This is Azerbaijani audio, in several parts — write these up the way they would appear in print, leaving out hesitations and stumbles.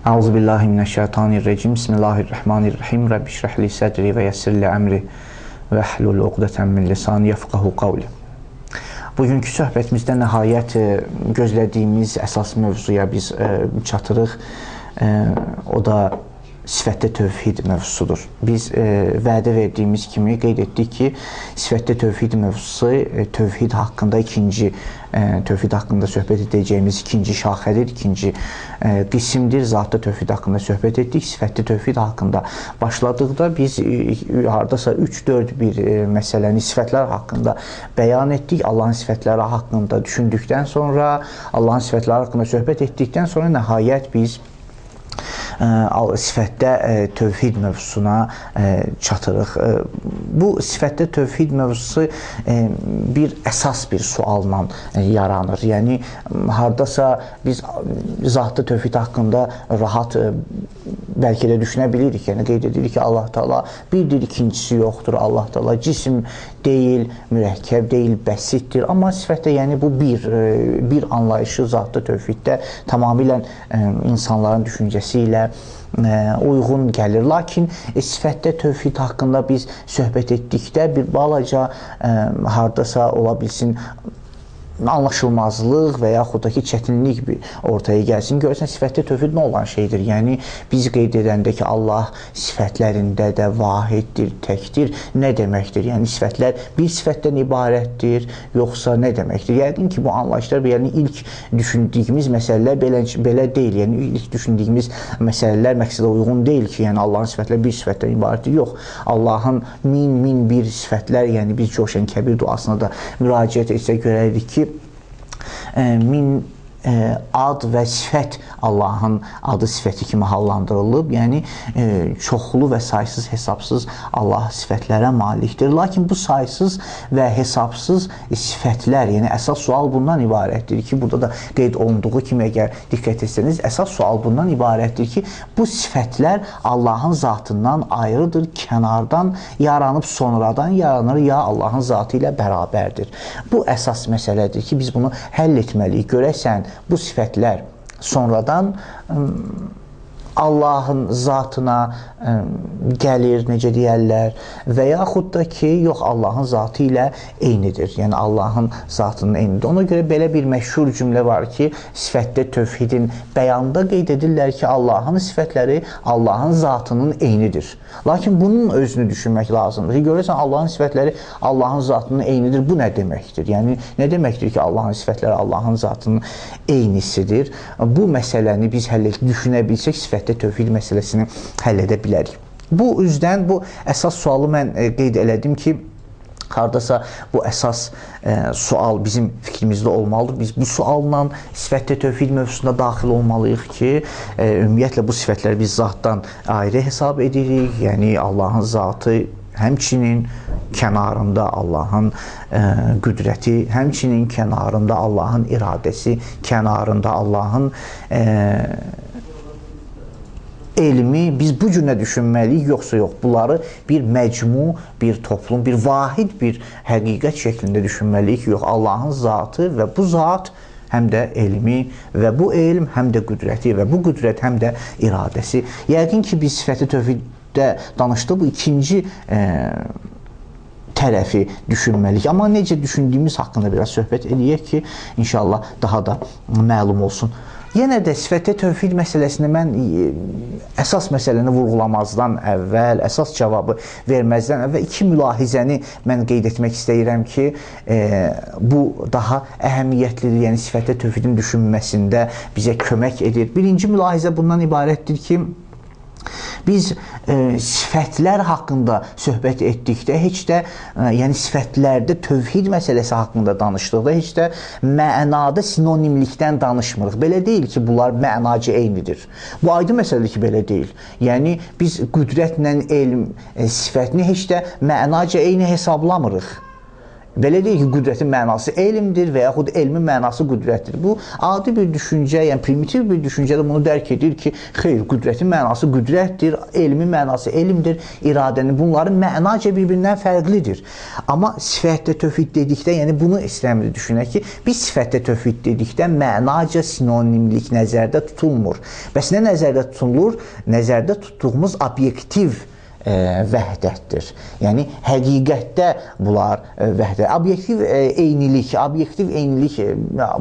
Euzubillahi mineşşeytanirracim. Bismillahirrahmanirrahim. Rabbi şrah li sadri və yessir li əmri və hlul uqdeten min lisani yefqahu qavli. Bugünkü söhbətimizdə nəhayət gözlədiyimiz əsas mövzuya biz çatırıq. O da sifətdə tövhid mövzusudur. Biz vədə verdiyimiz kimi qeyd etdik ki, sifətdə tövhid mövzusu tövhid haqqında ikinci tövhid haqqında söhbət edəcəyimiz ikinci şaxədir, ikinci qismdir. Zatda tövhid haqqında söhbət etdik. Sifətdə tövhid haqqında başladıqda biz hardasa 3-4 bir məsələni sifətlər haqqında bəyan etdik. Allahın sifətləri haqqında düşündükdən sonra, Allahın sifətləri haqqında söhbət etdikdən sonra nəhayət biz sifətdə tövhid mövzusuna çatırıq. Bu sifətdə tövhid mövzusu bir əsas bir sualla yaranır. Yəni hardasa biz zatda tövhid haqqında rahat bəlkə də düşünə bilirik. Yəni qeyd edirik ki, Allah Taala birdir, ikincisi yoxdur. Allah Taala cisim deyil, mürəkkəb deyil, bəsitdir. Amma sifətdə, yəni bu bir anlayışı zatda tövhiddə tamamilə insanların düşüncəsi ilə uyğun gəlir. Lakin sifətdə tövhid haqqında biz söhbət etdikdə bir balaca hardasa ola bilsin anlaşılmazlıq və yaxud da ki, çətinlik bir ortaya gəlsin. Görürsən, sifətdə tövhid nə olan şeydir? Yəni, biz qeyd edəndə ki, Allah sifətlərində də vahiddir, təkdir, nə deməkdir? Yəni, sifətlər bir sifətdən ibarətdir, yoxsa nə deməkdir? Yəqin ki, bu anlayışlar, yəni ilk düşündüyümüz məsələlər belə deyil. Yəni, ilk düşündüyümüz məsələlər məqsədə uyğun deyil ki, yəni Allahın sifətləri bir sifətdən ibarətdir. Yox, Allahın min bir sifətlər, yəni biz Coşan Kəbir duasına da müraciət etsək görərik ki, min ad və sifət Allahın adı sifəti kimi hallandırılıb. Yəni çoxlu və saysız, hesabsız Allah sifətlərə malikdir. Lakin bu saysız və hesabsız sifətlər, yəni əsas sual bundan ibarətdir ki, burada da qeyd olunduğu kimi, əgər diqqət etsəniz, əsas sual bundan ibarətdir ki, bu sifətlər Allahın zatından ayrıdır, kənardan yaranıb sonradan yaranır, ya Allahın zatı ilə bərabərdir. Bu əsas məsələdir ki, biz bunu həll etməliyik. Görəsən, bu sifətlər sonradan Allahın zatına gəlir, necə deyərlər, və yaxud da ki, yox, Allahın zatı ilə eynidir. Yəni, Allahın zatının eynidir. Ona görə belə bir məşhur cümlə var ki, sifətdə tövhidin bəyanında qeyd edirlər ki, Allahın sifətləri Allahın zatının eynidir. Lakin bunun özünü düşünmək lazımdır ki, görürsən, Allahın sifətləri Allahın zatının eynidir. Bu nə deməkdir? Yəni, nə deməkdir ki, Allahın sifətləri Allahın zatının eynisidir? Bu məsələni biz həll düşünə bilsək, sifətdə tövhid məsələsini həll edə bilərik. Bu üzdən bu əsas sualı mən qeyd elədim ki, hardasa bu əsas sual bizim fikrimizdə olmalıdır. Biz bu sualla sifətdə tövhid mövzusunda daxil olmalıyıq ki, ümumiyyətlə bu sifətləri biz zatdan ayrı hesab edirik. Yəni Allahın zatı həmçinin kənarında Allahın qüdrəti, həmçinin kənarında Allahın iradəsi, kənarında Allahın elmi, biz bu cür nə düşünməliyik, yoxsa yox, bunları bir məcmu, bir toplum, bir vahid bir həqiqət şəklində düşünməliyik. Yox, Allahın zatı və bu zat həm də elmi və bu elm həm də qüdrəti və bu qüdrət həm də iradəsi. Yəqin ki, biz sifəti tövhiddə danışdıq, bu ikinci tərəfi düşünməliyik. Amma necə düşündüyümüz haqqında biraz söhbət eləyək ki, inşallah daha da məlum olsun. Yenə də sifətdə tövhid məsələsini mən əsas məsələni vurğulamazdan əvvəl, əsas cavabı verməzdən əvvəl iki mülahizəni mən qeyd etmək istəyirəm ki, bu daha əhəmiyyətlidir. Yəni sifətdə tövhidin düşünməsində bizə kömək edir. Birinci mülahizə bundan ibarətdir ki, biz sifətlər haqqında söhbət etdikdə heç də, yəni sifətlərdə tövhid məsələsi haqqında danışdıqda heç də mənada sinonimlikdən danışmırıq. Belə deyil ki, bunlar mənacı eynidir. Bu aydın məsələdir ki, belə deyil. Yəni biz qüdrətlə elm sifətini heç də mənacı eyni hesablamırıq. Belə deyil ki, qüdrətin mənası elmdir və yaxud elmin mənası qüdrətdir. Bu adi bir düşüncə, yəni primitiv bir düşüncədə bunu dərk edir ki, xeyr, qüdrətin mənası qüdrətdir, elmin mənası elmdir, iradənin, bunların mənaca bir-birindən fərqlidir. Amma sifətdə tövhid dedikdə, yəni bunu istəmir düşünək ki, biz sifətdə tövhid dedikdə mənaca sinonimlik nəzərdə tutulmur. Bəs nə nəzərdə tutulur? Nəzərdə tutduğumuz obyektiv vəhdətdir. Yəni həqiqətdə bunlar vəhdət. Obyektiv eynilik, obyektiv eynilik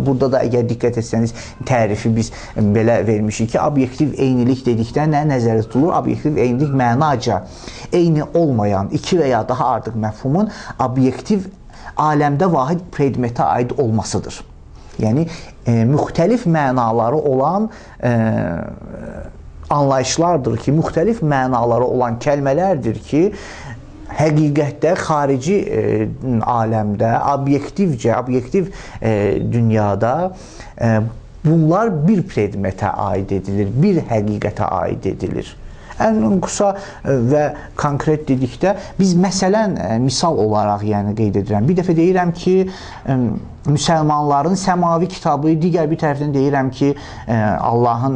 burada da əgər diqqət etsəniz tərifi biz belə vermişik ki, obyektiv eynilik dedikdə nə nəzərdə tutulur? Obyektiv eynilik mənaca eyni olmayan iki və ya daha artıq məfhumun obyektiv aləmdə vahid predmetə aid olmasıdır. Yəni müxtəlif mənaları olan anlayışlardır ki, müxtəlif mənaları olan kəlmələrdir ki, həqiqətdə xarici aləmdə, obyektivcə, obyektiv dünyada bunlar bir predmetə aid edilir, bir həqiqətə aid edilir. Ən qısa və konkret dedikdə biz məsələn misal olaraq yəni qeyd edirəm. Bir dəfə deyirəm ki, müsəlmanların səmavi kitabı, digər bir tərəfdən deyirəm ki, Allahın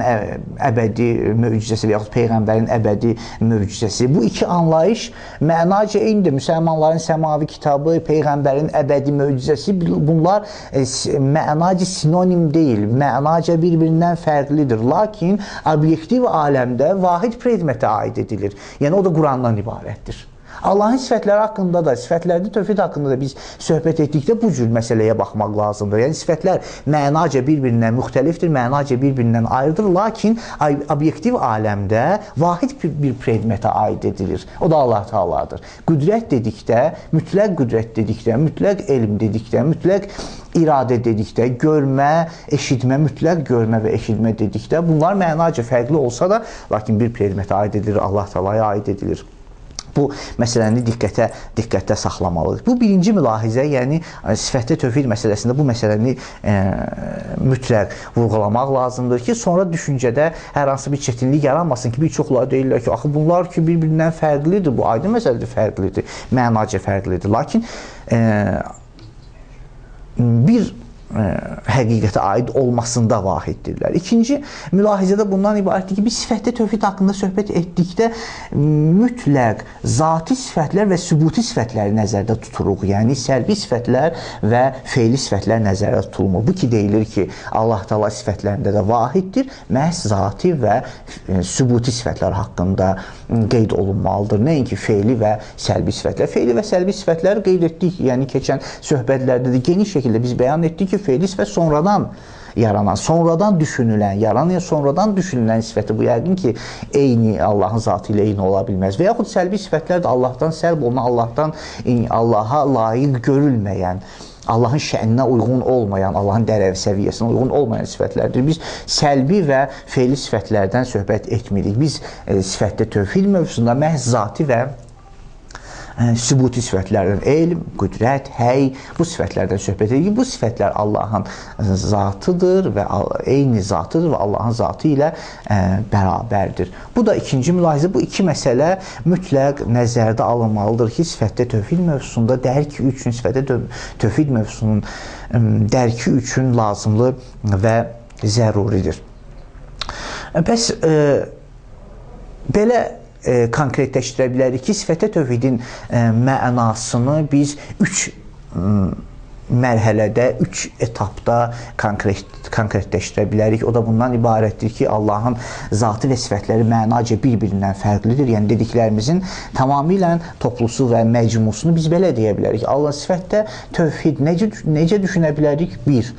əbədi möcüzəsi və yaxud Peyğəmbərin əbədi möcüzəsi. Bu iki anlayış mənaca eynidir. Müsəlmanların səmavi kitabı, Peyğəmbərin əbədi möcüzəsi, bunlar mənaca sinonim deyil, mənaca bir-birindən fərqlidir. Lakin obyektiv aləmdə vahid predmetə aid edilir. Yəni o da Qurandan ibarətdir. Allahın sifətləri haqqında da, sifətlərdə tövhid haqqında da biz söhbət etdikdə bu cür məsələyə baxmaq lazımdır. Yəni sifətlər mənaca bir-birindən müxtəlifdir, mənaca bir-birindən ayrıdır, lakin obyektiv aləmdə vahid bir predmetə aid edilir. O da Allah Teala'dır. Qüdrət dedikdə, mütləq qüdrət dedikdə, mütləq elm dedikdə, mütləq iradə dedikdə, görmə, eşitmə, mütləq görmə və eşitmə dedikdə bunlar mənaca fərqli olsa da, lakin bir predmetə aid edilir, Allah Teala'ya aid edilir. Bu məsələni diqqətdə saxlamalıdır. Bu birinci mülahizə, yəni sifətdə tövhid məsələsində bu məsələni mütləq vurğulamaq lazımdır ki, sonra düşüncədə hər hansı bir çətinlik yaranmasın ki, bir çoxları deyirlər ki, axı bunlar ki bir-birindən fərqlidir, bu aydın məsələdir, fərqlidir, mənaca fərqlidir. Lakin bir həqiqətə aid olmasında vahiddirlər. İkinci mülahizədə bundan ibarətdir ki, biz sifətdə tövhid haqqında söhbət etdikdə mütləq zati sifətlər və sübuti sifətləri nəzərdə tuturuq. Yəni səlbi sifətlər və feili sifətlər nəzərdə tutulmur. Bu ki deyilir ki, Allah Teala sifətlərində də vahiddir, məhz zati və sübuti sifətlər haqqında qeyd olunmalıdır. Nəinki feili və səlbi sifətlər. Feili və səlbi sifətləri qeyd etdik, yəni keçən söhbətlərdə də geniş şəkildə biz bəyan etdik ki, feili sifət sonradan yaranan, sonradan düşünülən, yaranan, sonradan düşünülən sifəti bu yəqin ki, eyni Allahın zatı ilə eyni ola bilməz. Və yaxud səlbi sifətlər də Allahdan səlb olunan, Allahdan Allaha layiq görülməyən, Allahın şəninə uyğun olmayan, Allahın dərəvi səviyyəsinə uyğun olmayan sifətlərdir. Biz səlbi və feili sifətlərdən söhbət etmirik. Biz sifətdə tövhid mövzusunda məhz zati və sübuti sifətlərdən, elm, qüdrət, həy, bu sifətlərdən söhbət edirik. Bu sifətlər Allahın zatıdır və eyni zatıdır və Allahın zatı ilə bərabərdir. Bu da ikinci mülahizə. Bu iki məsələ mütləq nəzərdə alınmalıdır ki, sifətdə tövhid mövzusunda dərk üçün, sifətdə tövhid mövzusunun dərki üçün lazımlı və zəruridir. Bəs belə konkretləşdirə bilərik ki, sifətə tövhidin mənasını biz üç mərhələdə, üç etapda konkretləşdirə bilərik. O da bundan ibarətdir ki, Allahın zatı və sifətləri mənaca bir-birindən fərqlidir. Yəni dediklərimizin tamamilə toplusu və məcmusunu biz belə deyə bilərik. Allah sifətdə tövhid necə düşünə bilərik? Bir,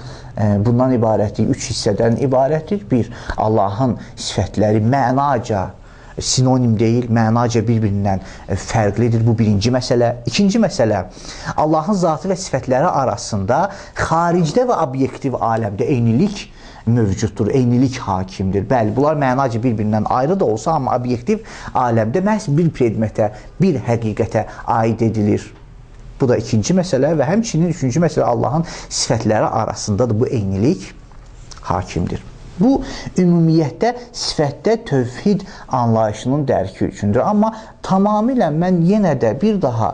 bundan ibarətdir, üç hissədən ibarətdir. Bir, Allahın sifətləri mənaca sinonim deyil, mənaca bir-birindən fərqlidir. Bu birinci məsələ. İkinci məsələ, Allahın zatı və sifətləri arasında xaricdə və obyektiv aləmdə eynilik mövcuddur, eynilik hakimdir. Bəli, bunlar mənaca bir-birindən ayrı da olsa, amma obyektiv aləmdə məhz bir predmetə, bir həqiqətə aid edilir. Bu da ikinci məsələ və həmçinin üçüncü məsələ, Allahın sifətləri arasında da bu eynilik hakimdir. Bu, ümumiyyətdə sifətdə tövhid anlayışının dərki üçündür. Amma tamamilə mən yenə də bir daha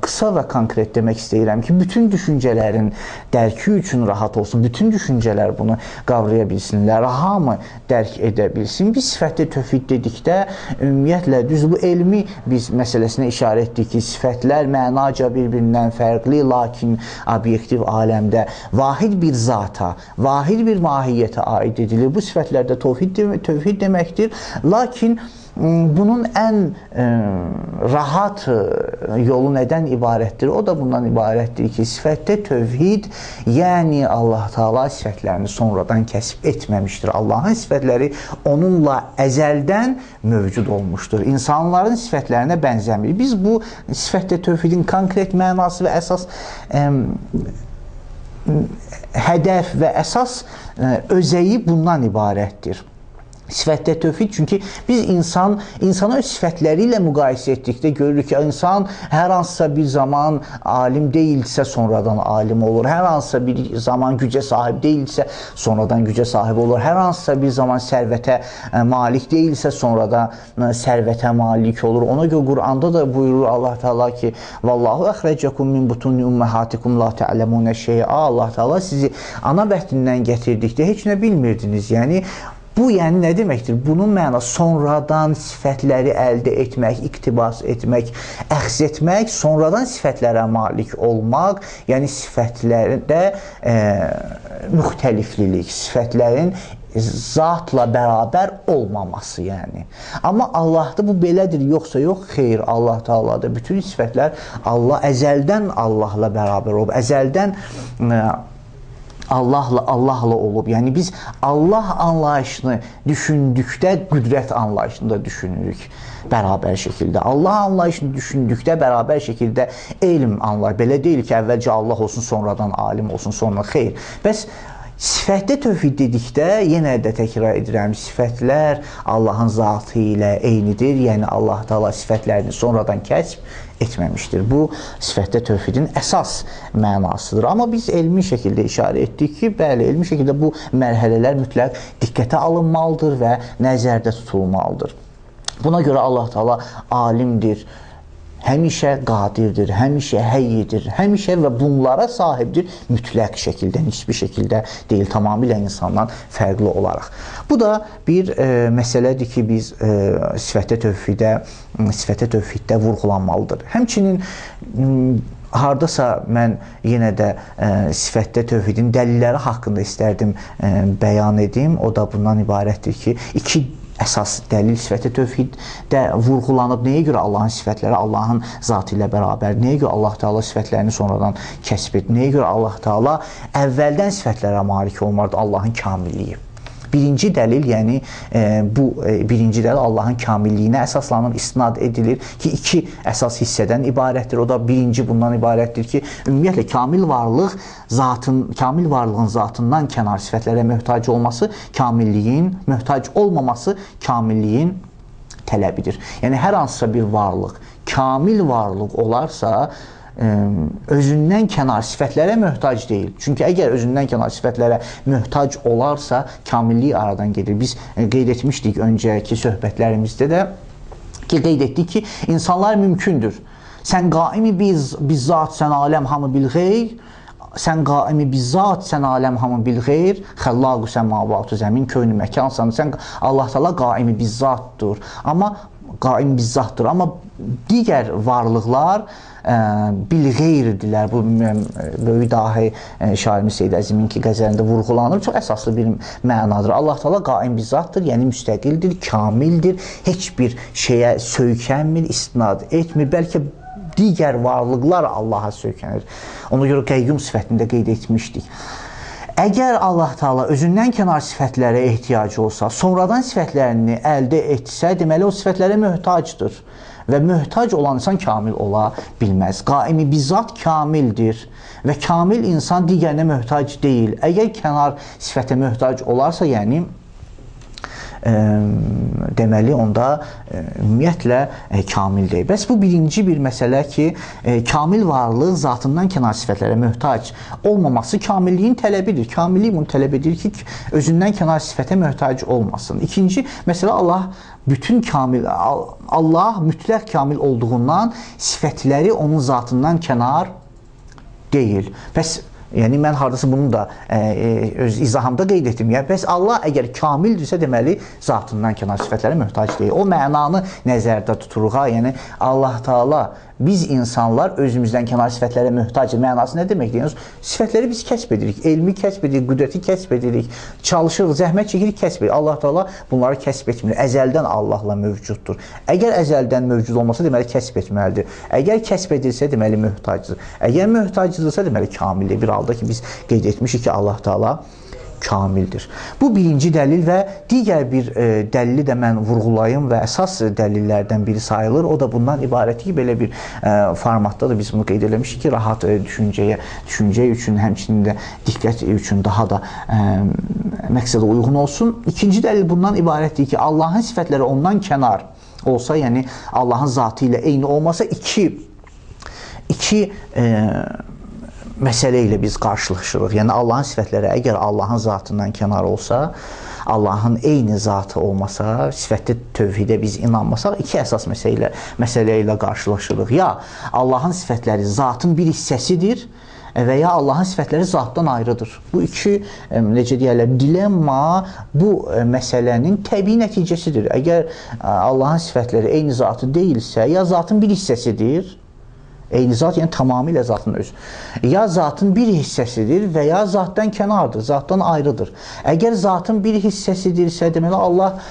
qısa və konkret demək istəyirəm ki, bütün düşüncələrin dərki üçün rahat olsun, bütün düşüncələr bunu qavraya bilsinlər, hamı dərk edə bilsin. Biz sifətdə tövhid dedikdə, ümumiyyətlə, düz bu elmi biz məsələsinə işarə etdik ki, sifətlər mənaca bir-birindən fərqli, lakin obyektiv aləmdə vahid bir zata, vahid bir mahiyyətə aid edilir. Bu sifətlərdə tövhid deməkdir. Lakin bunun ən rahat yolu nədən ibarətdir? O da bundan ibarətdir ki, sifətdə tövhid, yəni Allah Teala sifətlərini sonradan kəsb etməmişdir. Allahın sifətləri onunla əzəldən mövcud olmuşdur. İnsanların sifətlərinə bənzəmir. Biz bu sifətdə tövhidin konkret mənası və əsas hədəf və əsas özəyi bundan ibarətdir. Sifətdə tövhid, çünki biz insanı öz sifətləri ilə müqayisə etdikdə görürük ki, insan hər hansısa bir zaman alim deyilsə, sonradan alim olur. Hər hansısa bir zaman gücə sahib deyilsə, sonradan gücə sahib olur. Hər hansısa bir zaman sərvətə malik deyilsə, sonradan sərvətə malik olur. Ona görə Quranda da buyurur Allah Teala ki, Vallahu əxrəcəkum min butuni ümməhatikum la tə'ləmunə şey'a. Allah Teala sizi ana bətnindən gətirdikdə heç nə bilmirdiniz. Yəni bu, yəni nə deməkdir? Bunun mənası sonradan sifətləri əldə etmək, iqtibas etmək, əxz etmək, sonradan sifətlərə malik olmaq, yəni sifətlərdə müxtəliflilik, sifətlərin zatla bərabər olmaması, yəni. Amma Allahda bu belədir, yoxsa yox, xeyr, Allah Teala'da bütün sifətlər Allah əzəldən Allahla bərabər olub, əzəldən Allahla olub. Yəni biz Allah anlayışını düşündükdə qüdrət anlayışını da düşünürük bərabər şəkildə. Allah anlayışını düşündükdə bərabər şəkildə elm anlayır. Belə deyil ki, əvvəlcə Allah olsun, sonradan alim olsun, sonra xeyr. Bəs sifətdə tövhid dedikdə, yenə də təkrar edirəm, sifətlər Allahın zatı ilə eynidir. Yəni Allah Teala sifətlərini sonradan kəsb etməmişdir. Bu, sifətdə tövhidin əsas mənasıdır. Amma biz elmi şəkildə işarə etdik ki, bəli, elmi şəkildə bu mərhələlər mütləq diqqətə alınmalıdır və nəzərdə tutulmalıdır. Buna görə Allah Teala alimdir, həmişə qadirdir, həmişə həyyidir, həmişə və bunlara sahibdir mütləq şəkildə, nisbi şəkildə deyil, tamamilə insandan fərqli olaraq. Bu da bir məsələdir ki, biz sifətdə tövhiddə vurğulanmalıdır. Həmçinin hardasa mən yenə də sifətdə tövhidin dəlilləri haqqında istərdim bəyan edim. O da bundan ibarətdir ki, iki əsas dəlil sifəti tövhiddə vurğulanıb. Nəyə görə Allahın sifətləri Allahın zatı ilə bərabər? Nəyə görə Allah Teala sifətlərini sonradan kəsb edir? Nəyə görə Allah Teala əvvəldən sifətlərə malik olmalıdır? Allahın kamilliyi. Birinci dəlil, yəni bu birinci dəlil Allahın kamilliyinə əsaslanır, istinad edilir ki, iki əsas hissədən ibarətdir. O da birinci bundan ibarətdir ki, ümumiyyətlə kamil varlıq zatın, kamil varlığın zatından kənar sifətlərə möhtac olması, kamilliyin möhtac olmaması kamilliyin tələbidir. Yəni hər hansısa bir varlıq kamil varlıq olarsa, özündən kənar sifətlərə möhtac deyil. Çünki əgər özündən kənar sifətlərə möhtac olarsa, kamillik aradan gedir. Biz qeyd etmişdik öncəki söhbətlərimizdə də ki, qeyd etdik ki, insanlar mümkündür. Sən qaimi bizzat, sən aləm hamı bil xeyr, sən qaimi bizzat, sən aləm hamı bil xeyr, xəllaqu səmavatü zəmin, köynü məkansan, sən Allah Teala qaimi bizzatdır. Amma qaim bizzatdır. Amma digər varlıqlar bil qeyridirlər. Bu böyük dahi şairimiz Seyid Əzimin ki, qəzəlində vurğulanır. Çox əsaslı bir mənadır. Allah Teala qaim bizzatdır, yəni müstəqildir, kamildir. Heç bir şeyə söykənmir, istinad etmir. Bəlkə digər varlıqlar Allaha söykənir. Ona görə qəyyum sifətində qeyd etmişdik. Əgər Allah Teala özündən kənar sifətlərə ehtiyacı olsa, sonradan sifətlərini əldə etsə, deməli o sifətlərə möhtacdır. Və möhtac olan insan kamil ola bilməz. Qaimi bizzat kamildir və kamil insan digərinə möhtac deyil. Əgər kənar sifətə möhtac olarsa, yəni deməli onda ümumiyyətlə kamil deyil. Bəs bu birinci bir məsələ ki, kamil varlıq zatından kənar sifətlərə möhtac olmaması kamilliyin tələbidir. Kamillik bunu tələb edir ki, özündən kənar sifətə möhtac olmasın. İkinci məsələ, Allah bütün kamil, Allah mütləq kamil olduğundan sifətləri onun zatından kənar deyil. Bəs yəni mən hardasa bunu da öz izahımda qeyd etdim. Yəni bəs Allah əgər kamildirsə, deməli zatından kənar sifətlərə möhtac deyil. O mənanı nəzərdə tuturuq ha. Yəni Allah Taala, biz insanlar özümüzdən kənar sifətlərə möhtacıq mənası nə deməkdir? Yəni sifətləri biz kəsb edirik, elmi kəsb edirik, qüdrəti kəsb edirik, çalışırıq, zəhmət çəkirik, kəsb edirik. Allah Taala bunları kəsb etmir. Əzəldən Allahla mövcuddur. Əgər əzəldən mövcud olmasa, deməli kəsb etməlidir. Əgər kəsb edilsə, deməli möhtacdır. Əgər möhtacdırsa, deməli kamildir. Bir halda ki, biz qeyd etmişik ki, Allah Taala kamildir. Bu birinci dəlil və digər bir dəlili də mən vurğulayım və əsas dəlillərdən biri sayılır. O da bundan ibarətdir ki, belə bir formatda da biz bunu qeyd eləmişik ki, rahat düşüncə üçün, həmçinin də diqqət üçün daha da məqsədə uyğun olsun. İkinci dəlil bundan ibarətdir ki, Allahın sifətləri ondan kənar olsa, yəni Allahın zatı ilə eyni olmasa, iki məsələ ilə biz qarşılaşırıq. Yəni Allahın sifətləri əgər Allahın zatından kənar olsa, Allahın eyni zatı olmasa, sifətli tövhidə biz inanmasaq, iki əsas məsələ ilə qarşılaşırıq. Ya Allahın sifətləri zatın bir hissəsidir və ya Allahın sifətləri zatdan ayrıdır. Bu iki, necə deyərlər, dilemma bu məsələnin təbii nəticəsidir. Əgər Allahın sifətləri eyni zatı deyilsə, ya zatın bir hissəsidir, eyni zat, yəni tamamilə zatın özü. Ya zatın bir hissəsidir və ya zatdan kənardır, zatdan ayrıdır. Əgər zatın bir hissəsidirsə, deməli Allah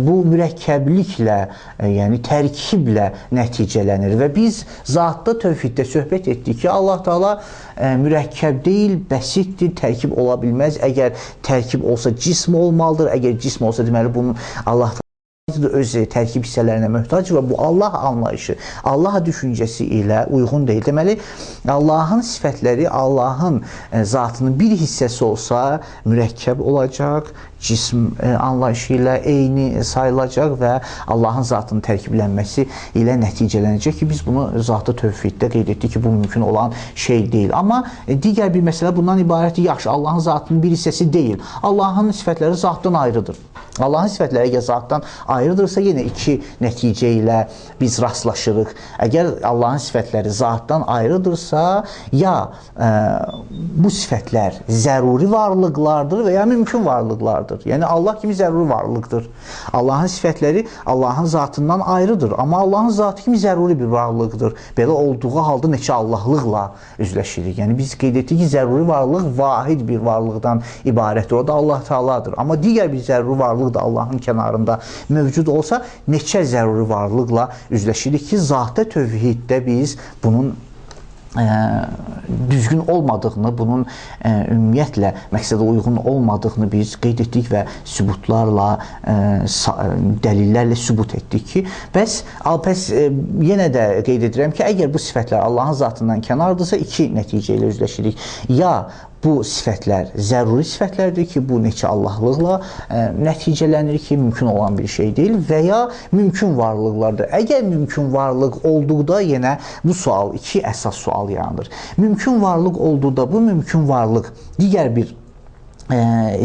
bu mürəkkəbliklə, yəni tərkiblə nəticələnir və biz zatda tövhiddə söhbət etdik ki, Allah Taala mürəkkəb deyil, bəsitdir, tərkib ola bilməz. Əgər tərkib olsa cism olmalıdır, əgər cism olsa, deməli bunun Allah öz tərkib hissələrinə möhtac və bu Allah anlayışı, Allah düşüncəsi ilə uyğun deyil. Deməli, Allahın sifətləri Allahın zatının bir hissəsi olsa mürəkkəb olacaq, cism anlayışı ilə eyni sayılacaq və Allahın zatının tərkiblənməsi ilə nəticələnəcək ki, biz bunu zatı tövhiddə qeyd etdik ki, bu mümkün olan şey deyil. Amma digər bir məsələ bundan ibarətdir. Yaxşı, Allahın zatının bir hissəsi deyil. Allahın sifətləri zatdan ayrıdır. Allahın sifətləri əgər zatdan ayrıdırsa, yenə iki nəticə ilə biz rastlaşırıq. Əgər Allahın sifətləri zatdan ayrıdırsa, ya bu sifətlər zəruri varlıqlardır və ya mümkün varlıqlardır. Yəni Allah kimi zəruri varlıqdır. Allahın sifətləri Allahın zatından ayrıdır, amma Allahın zatı kimi zəruri bir varlıqdır. Belə olduğu halda neçə Allahlıqla üzləşirik. Yəni biz qeyd etdik ki, zəruri varlıq vahid bir varlıqdan ibarətdir. O da Allah Taaladır. Amma digər bir zəruri varlıq da Allahın kənarında mövcud olsa, neçə zəruri varlıqla üzləşirik ki, zatə tövhiddə biz bunun düzgün olmadığını, bunun ümumiyyətlə məqsədə uyğun olmadığını biz qeyd etdik və sübutlarla, dəlillərlə sübut etdik ki, bəs yenə də qeyd edirəm ki, əgər bu sifətlər Allahın zatından kənardırsa, iki nəticə ilə üzləşirik. Ya bu sifətlər zəruri sifətlərdir ki, bu neçə Allahlıqla nəticələnir ki, mümkün olan bir şey deyil və ya mümkün varlıqlardır. Əgər mümkün varlıq olduqda yenə bu sual, iki əsas sual yaranır. Mümkün varlıq olduqda bu mümkün varlıq digər bir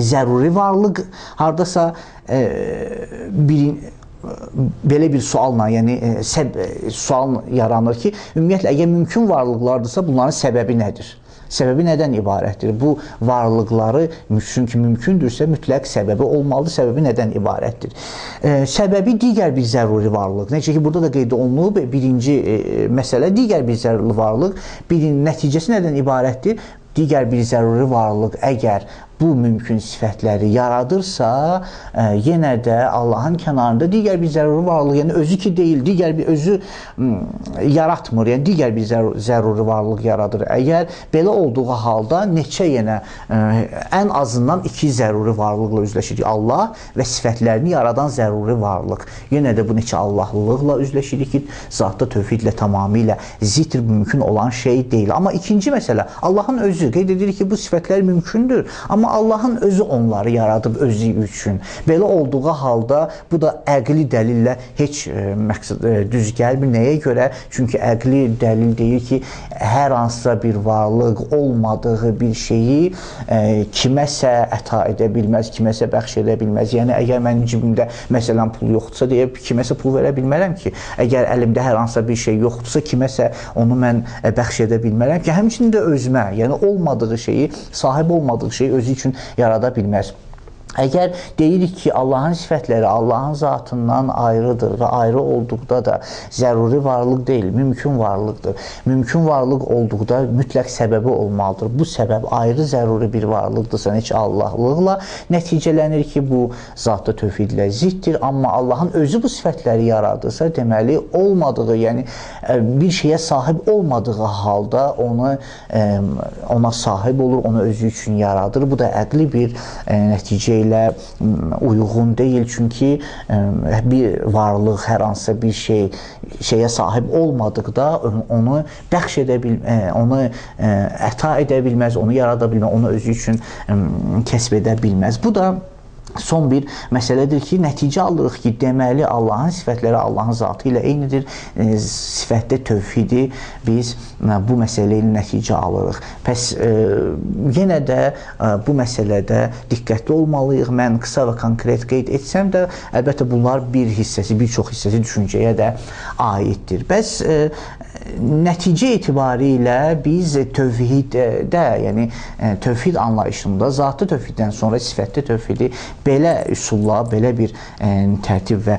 zəruri varlıq hardasa bir belə bir sualla, yəni sual yaranır ki, ümumiyyətlə əgər mümkün varlıqlardırsa bunların səbəbi nədir? Səbəbi nədən ibarətdir? Bu varlıqları, çünki mümkündürsə, mütləq səbəbi olmalıdır. Səbəbi nədən ibarətdir? Səbəbi digər bir zəruri varlıq. Necə ki, burada da qeyd olunub, birinci məsələ digər bir zəruri varlıq. Birinin nəticəsi nədən ibarətdir? Digər bir zəruri varlıq əgər bu mümkün sifətləri yaradırsa, yenə də Allahın kənarında digər bir zəruri varlıq, yəni özü ki deyil, digər bir özü yaratmır, yəni digər bir zəruri varlıq yaradır. Əgər belə olduğu halda neçə yenə ən azından iki zəruri varlıqla üzləşirik. Allah və sifətlərini yaradan zəruri varlıq. Yenə də bu neçə Allahlıqla üzləşirik ki, zatda tövhidlə tamamilə ziddir, mümkün olan şey deyil. Amma ikinci məsələ, Allahın özü qeyd edilir ki, bu sifətlər mümkündür, amma Amma Allahın özü onları yaradıb özü üçün. Belə olduğu halda bu da əqli dəlillə heç məqsəd düz gəlmir. Nəyə görə? Çünki əqli dəlil deyir ki, hər hansısa bir varlıq olmadığı bir şeyi kiməsə əta edə bilməz, kiməsə bəxş edə bilməz. Yəni, əgər mənim cibimdə məsələn pul yoxdursa, deyib kiməsə pul verə bilmərəm ki. Əgər əlimdə hər hansısa bir şey yoxdursa, kiməsə onu mən bəxş edə bilmərəm ki. Həmçinin də özümə, yəni olmadığı şeyi, sahib olmadığı şeyi özü üçün yarada bilməz. Əgər deyirik ki, Allahın sifətləri Allahın zatından ayrıdır və ayrı olduqda da zəruri varlıq deyil, mümkün varlıqdır. Mümkün varlıq olduqda mütləq səbəbi olmalıdır. Bu səbəb ayrı zəruri bir varlıqdırsa, heç Allahlıqla nəticələnir ki, bu zatda tövhidlə ziddir. Amma Allahın özü bu sifətləri yaradırsa, deməli, olmadığı, yəni bir şeyə sahib olmadığı halda onu ona sahib olur, onu özü üçün yaradır. Bu da əqli bir nəticə ilə uyğun deyil, çünki bir varlıq hər hansısa bir şeyə sahib olmadıqda onu bəxş edə bilməz, onu əta edə bilməz, onu yarada bilməz, onu özü üçün kəsb edə bilməz. Bu da son bir məsələdir ki, nəticə alırıq ki, deməli Allahın sifətləri Allahın zatı ilə eynidir. Sifətdə tövhidi biz bu məsələ ilə nəticə alırıq. Pəs yenə də bu məsələdə diqqətli olmalıyıq. Mən qısa və konkret qeyd etsəm də, əlbəttə bunlar bir hissəsi, bir çox hissəsi düşüncəyə də aiddir. Bəs nəticə etibarilə biz tövhiddə, yəni tövhid anlayışında zatı tövhiddən sonra sifətdə tövhidi belə üsulla, belə bir tərtib və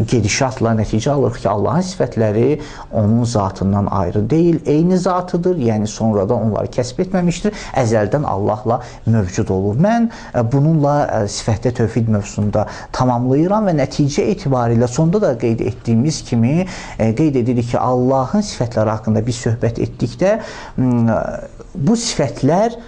gedişatla nəticə alırıq ki, Allahın sifətləri onun zatından ayrı deyil, eyni zatıdır, yəni sonradan onları kəsb etməmişdir, əzəldən Allahla mövcud olur. Mən bununla sifətdə tövhid mövzusunda tamamlayıram və nəticə etibarilə sonda da qeyd etdiyimiz kimi qeyd edirik ki, Allahın sifətləri haqqında biz söhbət etdikdə bu sifətlər,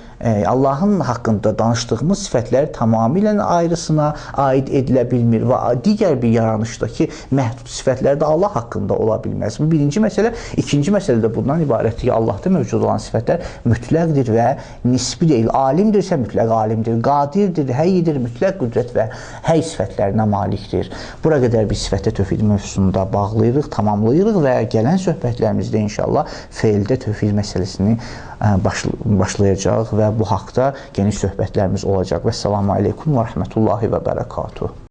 Allahın haqqında danışdığımız sifətlər tamamilə ayrısına aid edilə bilmir və digər bir yaranışdakı məhdud sifətlər də Allah haqqında ola bilməz. Bu birinci məsələ. İkinci məsələ də bundan ibarətdir ki, Allahda mövcud olan sifətlər mütləqdir və nisbi deyil. Alimdirsə mütləq alimdir, qadirdir, həyyidir, mütləq qüdrət və həy sifətlərinə malikdir. Bura qədər biz sifətdə tövhid mövzusunda bağlayırıq, tamamlayırıq və gələn söhbətlərimizdə inşallah feildə tövhid məsələsini başlayacaq və bu haqda geniş söhbətlərimiz olacaq. Vəssalamu aleykum və rəhmətullahi və bərəkatuhu.